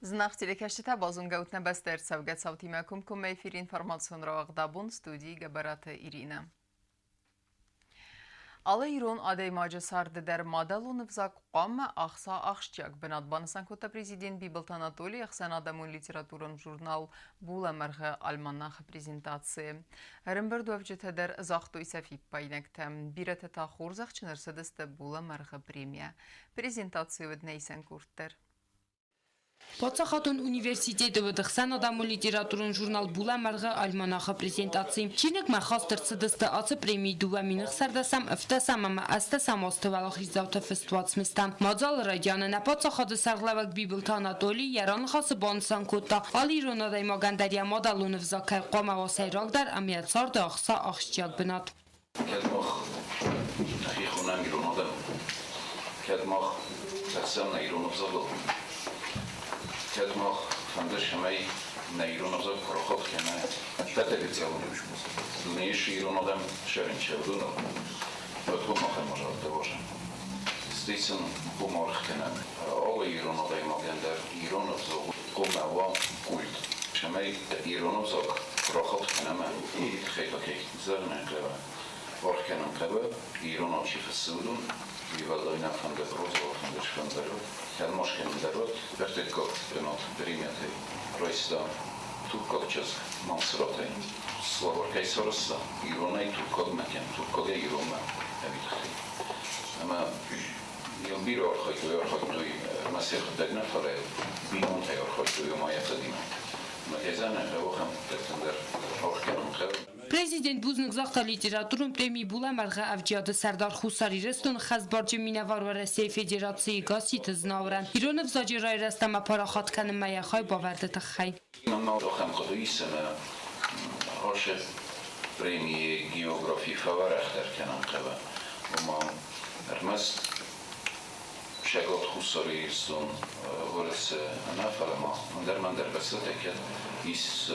Зынаргъ телекӕсджытӕ, базонгӕ ут нӕ бӕстӕ ӕрцӕугӕ цаутимӕ комкоммӕ эфиры информацион рауагъд абон, студийы Гӕбӕраты Иринӕ. Алы ирон адӕймаджы царды дӕр мадӕлон ӕвзаг хъуамӕ ахса ахсджиаг бынат, банысан кодта президент Бибылты Анатолий ӕхсӕнадӕмон литературон журнал «Булӕмӕргъы» альманахы презентацийы. Ӕрӕмбырдуӕвджытӕ дӕр загътой сӕ фиппаинӕгтӕ. Бирӕтӕ та хорзӕхджын ӕрцыдысты «Булӕмӕргъы» премийӕ. Презентацийы уыд нӕ исӕн къорд дӕр. Паддзахадон университеты уыд ӕхсӕнадӕмон литературон журнал «Булӕмӕргъы» альманахы презентаци. Чиныгмӕ хаст ӕрцыдысты ацы премийы 2016-ӕм, 17-ӕм ӕмӕ 18-ӕм азты уӕлахиздзауты фыст уацмыстӕ. Мадзалы райдианы нӕ паддзахады сӕргълӕууӕг Бибылты Анатоли йӕ раныхасы банысан кодта, алы ирон адӕймагӕн дӕр йӕ мадӕлон ӕвзаг кӕй хъуамӕ уа сӕйрагдӕр ӕмӕ йӕ царды ахса ахсджиаг бынат. Кӕд мах нӕхи хонӕм ирон адӕм, кӕд мах тӕрсӕм нӕ ирон ӕвзагыл, кӕд мах фӕнды, цӕмӕй нӕ ирон ӕвзаг парахат кӕна ӕппӕт официалон дунейы цы ирон адӕм сӕрынча, уыдоныл, уӕд уым ахӕм мадзӕлттӕ уадзӕм. Стӕй сын уым аргъ кӕнӕм. Алы ирон адӕймагӕн дӕр ирон ӕвзаг хъуамӕ уа культ, цӕмӕй ирон ӕвзаг парахат кӕна ӕмӕ уый тыххӕй та кӕй зӕгъын хъӕуы, аргъ кӕнын хъӕуы, иронау чи фыссы, уыдон, уый уӕлдай нӕ фӕнды проза, фӕнды сфӕнды тӕлмац кӕнын дӕр уӕд ӕртыккаг бынат премиятӕй райста туркаг чызг Мамсыратӕй. Словар кӕй сарӕзта, иронӕй туркагмӕ кӕм, туркагӕй иронмӕ ӕви тыххӕй. Ӕмӕ йыл бирӕ архайдтой, архайдтой ӕмӕ сӕхӕдӕг нӕ, фӕлӕ бинонтӕй архайдтой ома йӕ фыдимӕ. Ӕмӕ кӕй зӕгъын ӕй хъӕуы, ахӕм хъуыддӕгтӕн дӕр аргъ кӕнын хъӕуы. Президент бузныг загъта литературон преми «Булӕмӕргъы» ӕвджиады сӕрдар Хуссар Ирыстоны хӕсбарджын минӕвар Уӕрӕсейы Федерацийы Гасситы Знауырӕн ирон ӕвзаджы райрӕзт ӕмӕ парахат кӕнынмӕ йӕ хайбавӕрды тыххӕй. Мӕнмӕ ахӕм хъуыды ис, ӕмӕ ацы премийы географи фӕуӕрӕхдӕр кӕнын хъӕуы. Ома ӕрмӕст Цӕгат Хуссар Ирыстон, Уӕрӕсе нӕ, фӕлӕ ма ӕндӕр ӕндӕр бӕстӕтӕ кӕд ис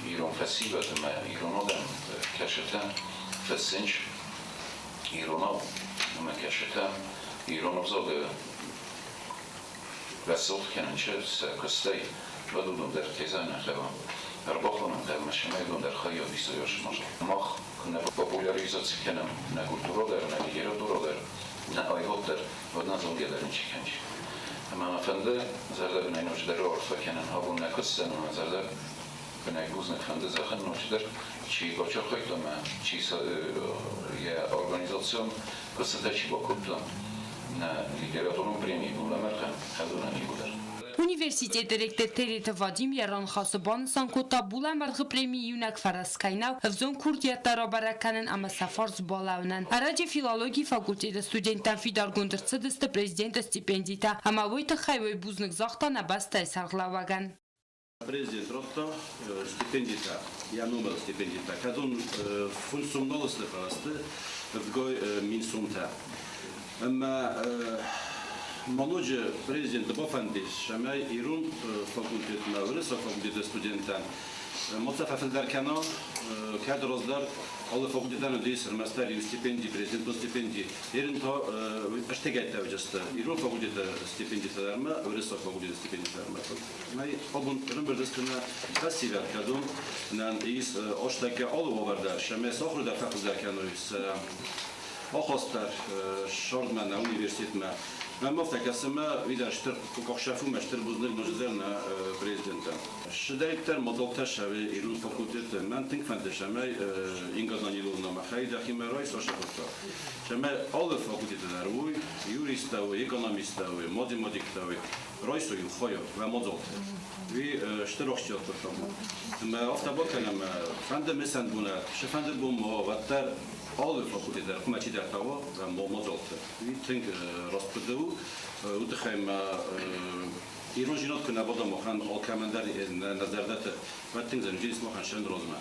ирон фӕсивӕд ӕмӕ ирон адӕм кӕсытӕ фыссынц иронау ӕмӕ кӕсытӕ ирон ӕвзагы рӕсугъд кӕнын сӕ куыстӕй, уӕд уыдон дӕр тезӕнӕ хъӕуы ӕрбахонын хъӕуы ӕмӕ уыдон дӕр хайад исой ацы мадзал. Мах куы нӕ популяризаци кӕнӕм нӕ культурӕ дӕр, нӕ литературӕ дӕр, нӕ аивад дӕр, уӕд нӕ зонгӕ дӕр ничи кӕнид. Ӕмӕ мӕ фӕнды зӕрдӕбынӕй ноджыдӕр раарфӕ кӕнын, абон нӕ куыстӕн ӕмӕ зӕрдӕбынӕй бузныг фӕнды зӕгъын ноджыдӕр, чи бацархайдта ӕмӕ чи йӕ организацион куыстытӕ чи бакодта нӕ литературон премийы булӕмӕргъӕн, хӕдонӕн иууылдӕр. Университеты ректор Тедеты Вадим йӕ раныхасы банысан кодта, булӕмӕргъы преми иунӕг фӕрӕз кӕй нӕу, ӕвзонг курдиӕттӕ рабӕрӕг кӕнын ӕмӕ сӕ фарс балӕууынӕн. Ӕрӕджы филологийы факультеты студенттӕн фидаргонд ӕрцыдысты президенты стипендитӕ ӕмӕ уый тыххӕй уый бузныг загъта нӕ бӕстӕйы сӕргълӕууӕгӕн. Президент радта стипендитӕ, йӕ номыл стипендитӕ, кӕдон функцион нал сты, фӕлӕ сты рдгой мин сомтӕ. Ӕмӕ ма ноджы президенты бафӕндис, цӕмӕй ирон факультетмӕ, уырыссаг факультеты студенттӕн ма сӕ фӕфылдӕр кӕна, кӕд раздӕр алы факультетӕн уыдис ӕрмӕстдӕр иу стипенди, президентон стипенди. Ерын та ӕстӕгӕйттӕ уыдысты ирон факультеты стипендитӕ дӕр ӕмӕ уырыссаг факультеты стипендитӕ дӕр. Абон ӕрӕмбырд сты нӕ фӕсивӕд, кӕдон нӕн ис астӕккӕ алы уавӕр дӕр, цӕмӕй сӕ ахуыр дӕр фӕхуыздӕр кӕной, сӕ ахаст дӕр сӕрдмӕ нӕ университетмӕ. Мӕм афтӕ кӕсы, ӕмӕ уый дӕр стыр къахсӕф у, стыр бузныг ноджыдӕр нӕ президентӕн. Сыдӕриддӕр мадзӕлттӕ сӕвӕ ирон факультеты мӕн тынг фӕнды, цӕмӕй Инга Даниловна махӕй дӕхимӕ райса сӕ цӕмӕй алы факультеты дӕр уой юристтӕ уой, экономисттӕ уой, математиктӕ уой, райсой иу хайад уӕ мадзалты. Уый стыр ахсджиаг хъуыддаг у. Ӕмӕ афтӕ бакӕнӕм, фӕнды мысӕн бонӕт, цы бон ма уӕддӕр алы факультет дӕр хъуамӕ чидӕртӕ уа мадзалты. Уый тынг раст хъуыды у. Уый тыххӕй ма ирон зинад куы нӕ бада махӕн алкӕмӕн дӕр нӕ зӕрдӕты, уӕд тынг зӕнджынис махӕн сӕн размӕ.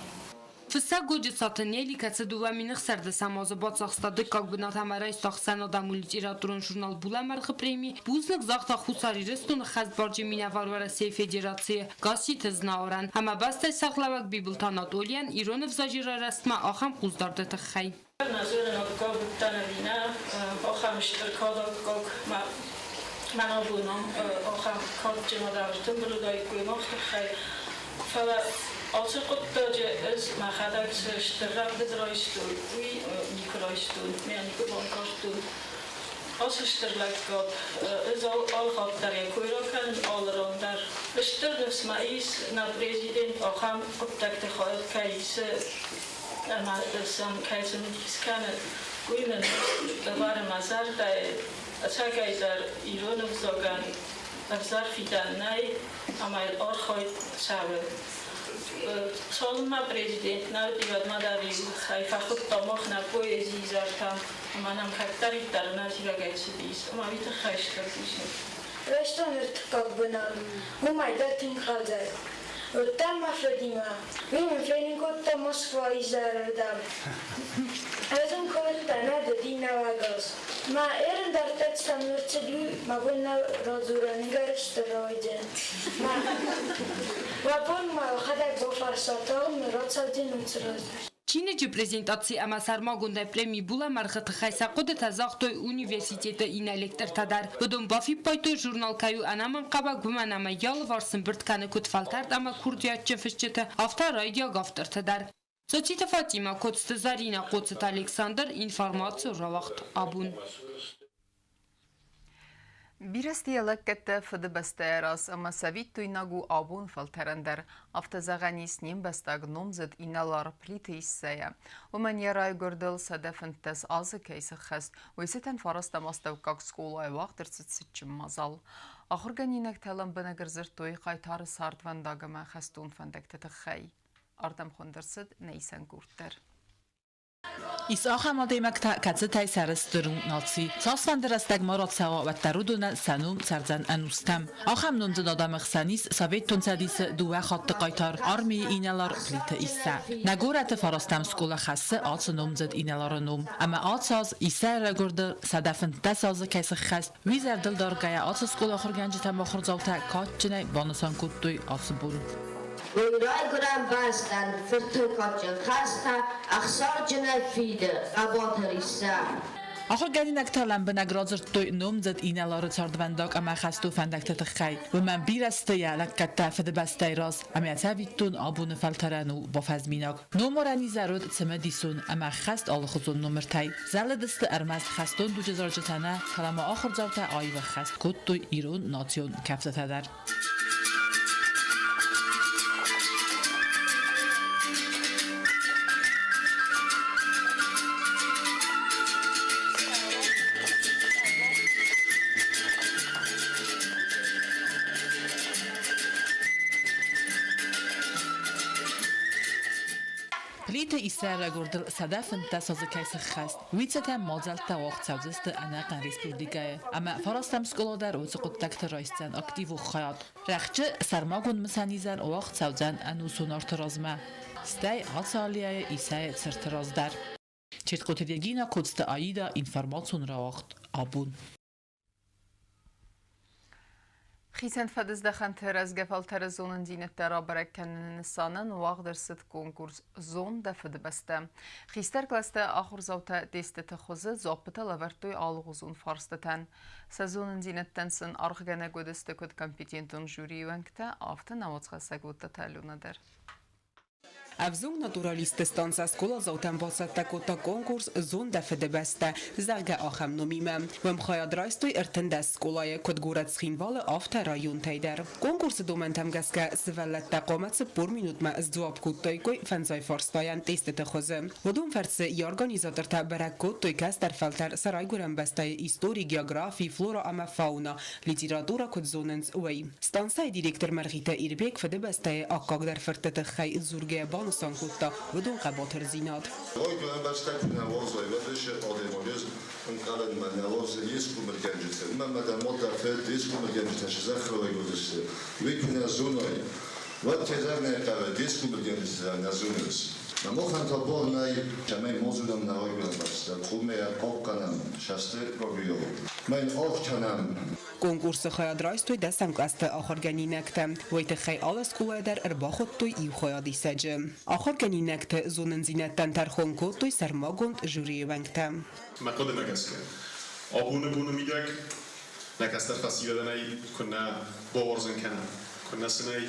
Фыссӕг Годжыцаты Нелли, кӕцы 2610 азы бацахста дыккаг бынат ӕмӕ райста ӕхсӕнадӕмон литературон журнал «Булӕмӕргъы» преми, бузныг загъта Хуссар Ирыстоны хӕсбарджын минӕвар Уӕрӕсейы Федерацийы Гасситы Знауырӕн ӕмӕ бӕстӕйы сӕргълӕууӕг Бибылты Анатолийӕн ирон ӕвзаджы райрӕзтмӕ ахӕм хъусдарды тыххӕй. Ахӕм стыр кадӕггаг мӕ абоном. Ахӕм кадджын адӕм стымбыл уыдаиккой мах тыххӕй. Фӕлӕ ацы хъуыддаджы ӕз мӕхӕдӕг цы стыр рӕвдыд райстон, уый никуы райстон, мӕ никуы банкъардтон. Ацы стыр лӕггад ӕз алы хатт дӕр йӕ кой ракӕнын алы ран дӕр. Стыр ныфс мӕ ис, нӕ президент ахӕм хъуыддӕгты хайад кӕй исы ӕмӕ сӕм кӕй цымыдис кӕны, уый мын ӕвӕры мӕ зӕрдӕйы. Ӕцӕгӕйдӕр ирон ӕвзагӕн ӕвзӕр фидӕн нӕй, ӕмӕ йыл архайд цӕуы. Цалынмӕ президент нӕ уыди, уӕдмӕ дӕр-иу ӕй фӕхуыдта мах нӕ поэзийы изӕртӕм, ӕмӕ нӕм кӕддӕриддӕр ӕнӕзивӕгӕй цыдис, ӕмӕ уый тыххӕй стыр бузныг. Райстон ӕртыккаг бынат, уымӕй дӕр тынг хъӕлдзӕг. Уыдтӕн мӕ фыдимӕ. Уый мын фенын кодта Москвайы изӕрырдӕм. Ӕз ын куырдта, нӕ дыди нӕуӕгас. Мӕ ӕрындӕртӕ цӕм ӕрцыди, мӕ бон нӕ радзурӕн гӕрзты райдиан. Мӕ бон мӕхӕдӕг бафарста, тагъд мын рацӕудзӕн уыцы раздӕр. Чиныджы презентаци ӕмӕ сӕрмагондӕй преми Булӕмӕргъы тыххӕй сӕ хъуыдытӕ загътой университеты иннӕ лектортӕ дӕр. Уыдон бафиппайдтой, журнал кӕй у ӕнӕмӕнгхъӕуӕг, уымӕн ӕмӕ йӕ алыварс ӕмбырд кӕны куыд фӕлтӕрд ӕмӕ курдиатджын фысджыты, афтӕ райдиаг автортӕ дӕр. Цоциты Фатимӕ, Коцты Заринӕ, Хъоцыты Александр, информацион рауагъд Абон. Бирӕ сты йӕ лӕггӕдтӕ Фыдыбӕстӕйы раз ӕмӕ цӕвиттойнаг у абон фӕлтӕрӕн дӕр. Афтӕ зӕгъӕн ис не мбӕстаг номдзыд инӕлар Плиты Иссӕйӕ. Уымӕн йӕ райгуырдыл 115 азы кӕй сыххӕст, уый цытӕн фарастӕм астӕуккаг скъолайы уагъд ӕрцыд цытджын мадзал. Ахуыргӕнинӕгтӕ лӕмбынӕг ӕрдзырдтой хъайтары цардвӕндаг ӕмӕ хӕстон фӕндӕгты тыххӕй. Ардӕм хуынд ӕрцыд нӕ исӕнгурд дӕр. Ис ахӕм адӕймӕгтӕ, кӕцытӕй сӕрыстыр у наци. Цасфӕнды рӕстӕг ма рацӕуа, уӕддӕр уыдонӕн сӕ ном цӕрдзӕн ӕнустӕм. Ахӕм номдзыд адӕмы хсӕн ис Советон Цӕдисы дыууӕ хатты хъайтар, армийы инӕлар Плиты Иссӕ. Нӕ горӕты фарастӕм скъола хӕссы ацы номдзыд инӕлары ном. Ӕмӕ ацы аз Иссӕ райгуырды 115 азы кӕй сыххӕст, уый зӕрдыл даргӕйӕ ацы скъола ахуыргӕнджытӕ ӕмӕ ахуырдзаутӕ кадджынӕй банысан кодтой ацы бон. Уый райгуырӕн бӕстӕн фырты кадджын хӕстӕ ӕхсарджынӕй фиды хъӕбатыр Иссӕ. Ахуыргӕнинӕгтӕ лӕмбынӕг радзырдтой номдзыд инӕлары цардвӕндаг ӕмӕ хӕстон фӕндӕгты тыххӕй. Уымӕн бирӕ сты йӕ лӕггӕдтӕ Фыдыбӕстӕйы раз ӕмӕ цӕвиттон абоны фӕлтӕрӕн у бафӕзминаг. Номарӕн изӕр уыд цымыдисон ӕмӕ ӕххӕст алыхуызон номыртӕй. Зӕлыдысты ӕрмӕст хӕстон дуджы зарджытӕ нӕ, фӕлӕ ма ахуырдзаутӕ аив ӕххӕст кодтой ирон национ кӕфтытӕ дӕр. Плиты Иссӕ райгуырдыл 115 азы кӕй сыххӕст, уый цытӕн мадзӕлттӕ уагъд цӕудзысты ӕнӕхъӕн республикӕйы ӕмӕ фарастӕм скъола дӕр уыцы хъуыддӕгты райсдзӕн активон хайад. Рӕхджы сӕрмагонд мысӕн изӕр уагъд цӕудзӕн ӕнусон арты размӕ, стӕй ацы аллейӕйы Иссӕйы цырты раз дӕр. Четкоты Регина, Коцты Аида, информацион рауагъд Абон. Хицӕн фӕдыздӕхӕнты рӕзгӕ фӕлтӕры зонындзинӕдтӕ рабӕрӕг кӕныны нысанӕн уагъд ӕрцыд конкурс «Зон дӕ Фыдыбӕстӕ». Хистӕр кълӕсты ахуырдзаутӕ тестыты хуызы дзуаппытӕ лӕвӕрдтой алыгъуызон фарстытӕн. Сӕ зонындзинӕдтӕн сын аргъгӕнӕг уыдысты куыд компетентон жюрийы уӕнгтӕ, афтӕ науӕдзхӕссӕг Уыдтаты Аленӕ дӕр. Ӕвзонг натуралистты станцӕ скъоладзаутӕн бацӕттӕ кодта конкурс «Зон дӕ Фыдыбӕстӕ», зӕгъгӕ, ахӕм номимӕ. Уым хайад райстой 13 скъолайы, куыд горӕт Цхинвалы, афтӕ районтӕй дӕр. Конкурсы домӕнтӕм гӕсгӕ сывӕллӕттӕ хъуамӕ 40 минутмӕ сдзуапп кодтаиккой фӕндзай фарстайӕн тестыты хуызы. Уыдон фӕрцы йӕ организатортӕ бӕрӕг кодтой кӕстӕр фӕлтӕр сӕ райгуырӕн бӕстӕйы истори, географи, флора ӕмӕ фауна, литературӕ куыд зонынц, уый. Станцӕйы директор Мӕргъиты Ирбег Фыдыбӕстӕйы аккагдӕр фыртты тыххӕй дзургӕйӕ банысан кодта уыдон хъӕбатырдзинад. Райгуырӕн бӕстӕ куы нӕ уарзай, уӕд ысы адӕймаг ӕнкъарӕнмӕ нӕ уарзы йе схъомылгӕнджыты. Уымӕн ӕмӕ дӕ мад дӕр фыд, де схъомылгӕнджытӕ цы зӕххыл райгуырдысты, уый куы нӕ зонай, уӕд кӕй зӕгъын ӕй хъӕуы, де схъомылгӕнджытӕ нӕ зонынц. Махӕн та бар нӕй, цӕмӕй ма зонӕм нӕ райгуырӕн бӕстӕ, хъуамӕ йӕ хъахъхъӕнӕм сӕсты гагуйау. Мӕ йын аргъ кӕнӕм. Конкурсы хайад райстой дӕсӕм кълӕсты ахуыргӕнинӕгтӕ. Уый тыххӕй алы скъолайы дӕр ӕрбахуыдтой иу хайадисӕджы. Ахуыргӕнинӕгты зонындзинӕдтӕн тӕрхон кодтой сӕрмагонд жюрийы уӕнгтӕ. Мӕ хъуыдымӕ гӕсгӕ, абоны боны мидӕг Нӕ кӕстӕр фӕсивӕдӕн ӕй куыннӕ бауарзын кӕнӕм, куыннӕ сын ӕй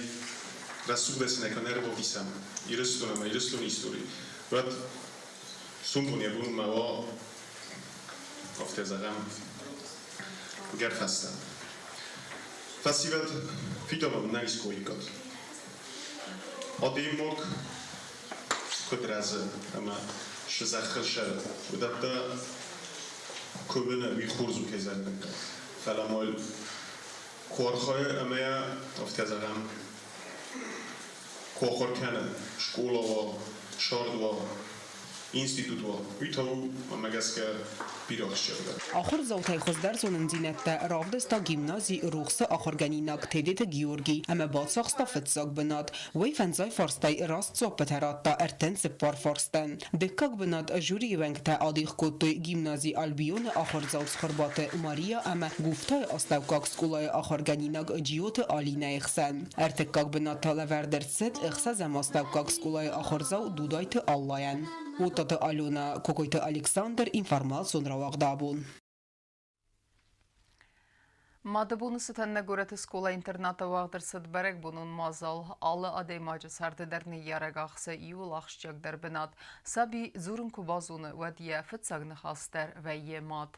рӕсугъдӕй сын ӕй куыннӕ ӕрбавдисӕм Ирыстон ӕмӕ Ирыстоны истори, уӕд сомбон йӕ бон ма уа, афтӕ зӕгъӕм, гӕрфӕстӕ. Фӕсивӕд фидӕнон нӕ искоиккат. Адӕймаг куыд рӕзы ӕмӕ цы зӕххыл сӕры, уыдӕттӕ куы уыны, уый хорз у, кӕй зӕгъын Фӕлӕ ма куы архайы ӕмӕ йӕ, афтӕ зӕгъӕм, куы ахуыр кӕны, скъола уа, сӕрд уа, институт уа, уый та у, мӕнмӕ гӕсгӕ, бирӕ ахсджиагдӕр. Ахуырдзаутӕй хуыздӕр зонындзинӕдтӕ равдыста гимнази Рухсы ахуыргӕнинаг Тедеты Георгий ӕмӕ бацахста фыццаг бынат. Уый фӕндзай фарстӕй раст дзуаппытӕ радта 34 фарстӕн. Дыккаг бынат жюрийы уӕнгтӕ адих кодтой гимнази Альбион-ы ахуырдзау Цхуырбаты Мария ӕмӕ Гуфтайы астӕуккаг скъолайы ахуыргӕнинаг Джиоты Алинӕйы хсӕн. Ӕртыккаг бынат та лӕвӕрд ӕрцыд ӕхсӕзӕм астӕуккаг скъолайы ахуырдзау Дудайты Аллайӕн. Оттаты Алена, Кокойты Александр, информацион рауагъд абон. Мады боны цытӕн нӕ горӕты скъола-интернаты уагъд ӕрцыд бӕрӕгбонон мадзал. Алы адӕймаджы царды дӕр ныййарӕг ахсы иууыл ахсджиагдӕр бынат. Саби дзурын куы базоны, уӕд йӕ фыццаг ныхас дӕр вӕййы мад.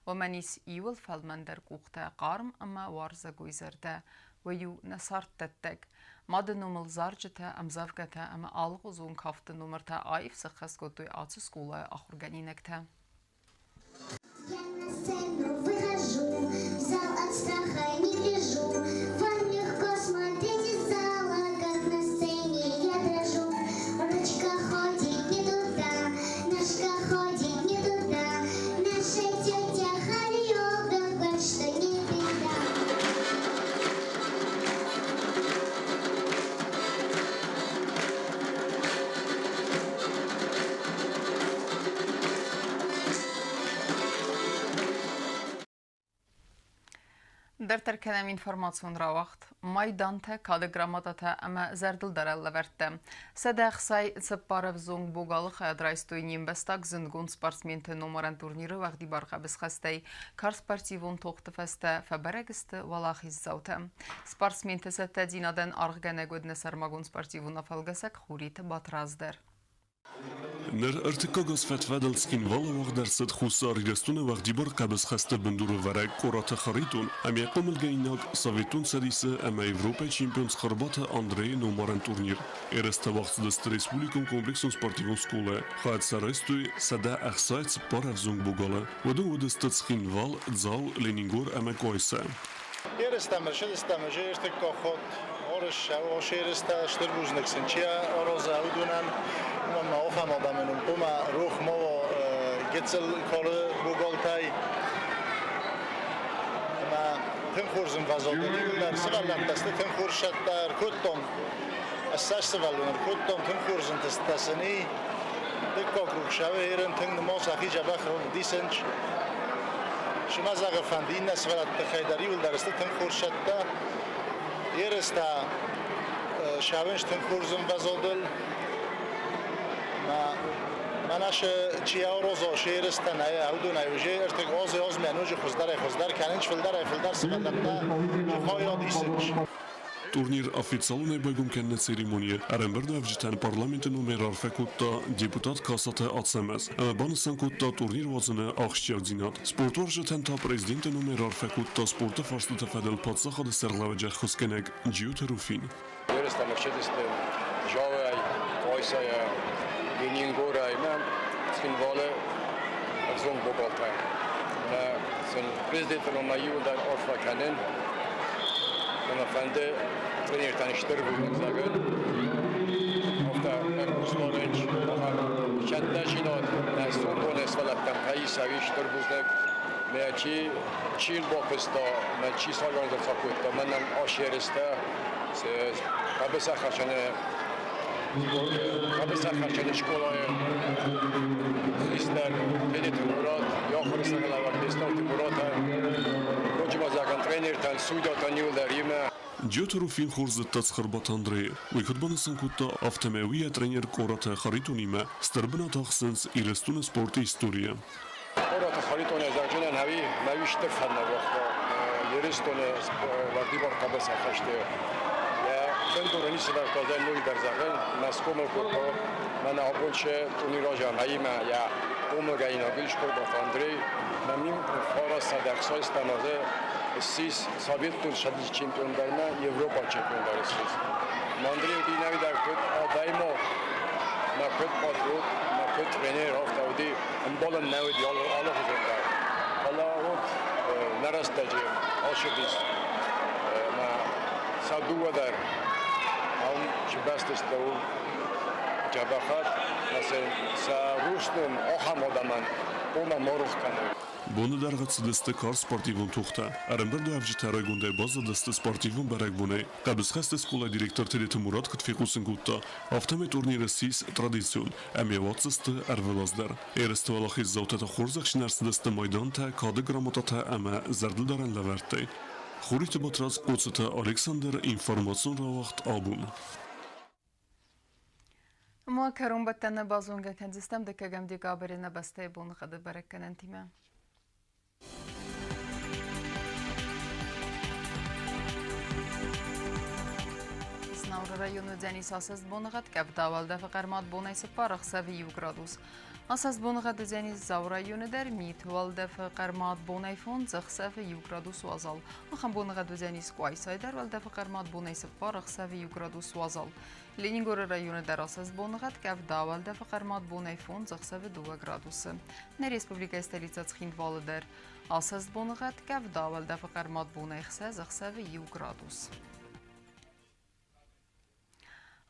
Уымӕн ис иууыл фӕлмӕндӕр къухтӕ, хъарм ӕмӕ уарзӕгой зӕрдӕ. Уый у нӕ царддӕттӕг. Мады номыл зарджытӕ, ӕмдзӕвгӕтӕ ӕмӕ алыгъуызон кафты номыртӕ аив сӕххӕст кодтой ацы скъолайы ахуыргӕнинӕгтӕ. Я на сцену выхожу, в зал от страха не гляжу. Вам легко смотреть из зала, как на сцене я дрожу. Ручка ходит не туда, ножка ходит не туда. Наша тетя хореограф говорит, что не беда. Дарддӕр кӕнӕм информацион рауагъд. Майдантӕ, кады грамотатӕ ӕмӕ зӕрдылдарӕн лӕвӕрттӕ. 164 ӕвзонг богалы хайад райстой не мбӕстаг зындгонд спортсменты номарӕн турниры уӕгъдибар хъӕбысхӕстӕй. Карз спортивон тохты фӕстӕ фӕбӕрӕг сты уӕлахиздзаутӕ. Спортсменты цӕттӕдзинадӕн аргъгӕнӕг уыд нӕ сӕрмагонд спортивон афӕлгӕсӕг Хуриты Батрадз дӕр. Ныр ӕртыккаг аз фӕд-фӕдыл Цхинвалы уагъд ӕрцыд Хуссар Ирыстоны уӕгъдибар хъӕбысхӕсты бындурӕвӕрӕг Къораты Харитон ӕмӕ йӕ хъомылгӕнинаг Советон Цӕдисы ӕмӕ Европӕйы чемпион Цхуырбаты Андрейы номарӕн турнир. Ерыстӕ уагъд цыдысты республикон комплексон спортивон скъолайы. Хайад сӕ райстой 164 ӕвзонг богалы. Уыдон уыдысты Цхинвал, Дзау, Ленингор ӕмӕ Къуайса. Ерыстӕм ӕрцыдыстӕм ӕз ӕртыккаг хатт. Орыс ерыстӕ стыр бузныг сын чи араза, уыдонӕн. Уымӕн ма ахӕм адӕмӕн хъуамӕ рох ма уа гыццыл кары богалтӕй. Ӕмӕ тынг хорз ӕмвӕзады иууылдӕр сывӕллӕттӕ сты, тынг хорз сӕттӕ ӕркодтам. Ссӕдз сывӕллоны ӕркодтам, тынг хорз ӕнтыстытӕ сын и. Дыккаг круг сӕвӕрын тынг нымӕц сӕхи дзӕбӕх равдисынц. Цы зӕгъы фӕнды иннӕ сывӕллӕтты тыххӕй дӕр иууылдӕр сты тынг хорз цӕттӕ. Ерыстӕ сӕвынц тынг хорз ӕмвӕзадыл. Мӕнӕ чи араза се ерыстӕ нӕ, уыдонӕй уже ӕртыг азы азмӕ ноджы хуыздӕрӕй хуыздӕр кӕнынц, фылдӕрӕй фылдӕр сывӕллӕттӕ хайад исынц. Турнир официалонӕй байгом кӕныны церемонийы ӕрӕмбырдуӕвджытӕн парламенты номӕй раарфӕ кодта депутат Касаты Ацӕмӕз ӕмӕ банысан кодта турнир уадзыны ахсджиагдзинад. Спортуарзджытӕн та президенты номӕй раарфӕ кодта спорты фарстыты фӕдыл паддзахады сӕргълӕууӕджы ӕххуысгӕнӕг Джиоты Руфин. Ерыстӕм ӕрцыдысты Дзауӕй, Къуайсайӕ, Ленингорӕй ӕмӕ Цхинвалы ӕвзонг богалтӕ. Ӕмӕ сын президенты номӕй иууылдӕр арфӕ кӕнын. Ӕмӕ фӕнды тренертӕн стыр бузныг зӕгъын. Афтӕ ӕрхъусдарынч ахӕм цӕттӕдзинад нӕ сомбоны сывӕллӕттӕм кӕй ис, уый стыр бузныг. Мӕ чи бакуыста, мӕ чи сорганизаци кодта, мӕнӕн ас ерыстӕ хъӕбысӕйхӕцӕны скъолайы хистӕр Тедеты Мурат, йӕ ахуыры сӕргълӕууӕг Бестауты Муратӕн, ноджы ма зӕгъӕм тренертӕн, судьятӕн иууылдӕр иумӕ. Джиоты Руфин хорз зыдта Цхуырбаты Андрейы. Уый куыд банысан кодта, афтӕмӕй уый йӕ тренер Къораты Харитонимӕ стыр бынат ахсынц Ирыстоны спорты историйы. Къораты Харитонӕй зӕгъджынӕн ӕви мӕ уый стыр фӕнд ныууагъта. Ирыстоны уӕгъдибар хъӕбысӕйхӕсты йӕ бындуры ницы дардта ноджыдӕр зӕгъын, мӕ схъомыл кодта мӕнӕ абон цы турнир азамӕимӕ йӕ хъомылгӕнинаг ис Куырдаты Андрей. Мӕ 1960 азы ссис Советон Цӕдисы чемпион дӕр ӕмӕ Европаг чемпион дӕр ссис. Андрей уыди нӕуидӕр куыд адӕймаг, мӕ куыд патриот, мӕ куыд тренер, афтӕ уыди, ӕмбалӕн нӕ уыди алыхуызон дӕр. Фӕлӕ уыд нӕ рӕстӕджы ацыдис мӕ сӕ дыууӕ дӕр ам чи бӕстысты, уым дзӕбӕхат, мӕ сӕ рухс ном ахӕм адӕмӕн хъуамӕ ма рох кӕной. Боны дӕргъы цыдысты карз спортивон тохтӕ. Ӕрӕмбырдуӕвджытӕ райгондӕй баззадысты спортивон бӕрӕгбонӕй. Хъӕбысхӕсты скъолайы директор Тедеты Мурат куыд фехъусын кодта, афтӕмӕй турниры ссис традицион ӕмӕ уадздзысты ӕрвылаз дӕр. Ерысты уӕлахиздзаутӕ та хорзӕхджын ӕрцыдысты майдантӕ, кады грамотатӕ ӕмӕ зӕрдылдарӕн лӕвӕрттӕй. Хуриты Батрадз, Хъоцыты Александр, информацион рауагъд «Абон». Ма кӕронбӕттӕны базонгӕ кӕндзыстӕм дыккӕгӕм декабры нӕ бӕстӕйы боныхъӕды бӕрӕггӕнӕнтимӕ. Знауыры районы уыдзӕнис асӕст боныгъӕд, къӕвда уӕлдӕфы хъӕрмад бонӕй 4, ӕхсӕвы 1 градус. Асӕст боныгъӕд уыдзӕнис Дзауы районы дӕр, мит уӕлдӕфы хъӕрмад бонӕй 5, ӕхсӕвы 1 градус уазал. Ахӕм боныгъӕд уыдзӕнис Къуайсайы дӕр, уӕлдӕфы хъӕрмад бонӕй 4, ӕхсӕвы 1 градус уазал. Ленингоры районы дӕр асӕст боныгъӕд, къӕвда уӕлдӕфы хъӕрмад бонӕй 5, ӕхсӕвы 2 градусы. Нӕ республикӕйы столицӕ Цхинвалы дӕр асӕст боныгъӕд, къӕвда уӕлдӕфы хъӕрмад бонӕй 6, ӕхсӕвы 1 градус.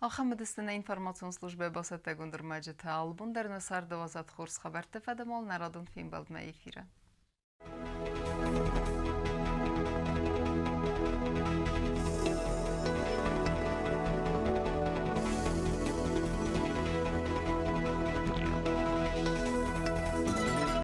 Ахӕм уыдысты нӕ информацион службӕйы бацӕттӕгонд ӕрмӕджытӕ. Алыбон дӕр нӕ царды уадзӕд хорз хабӕртты фӕдыл нӕ радон фембӕлдмӕ эфиры.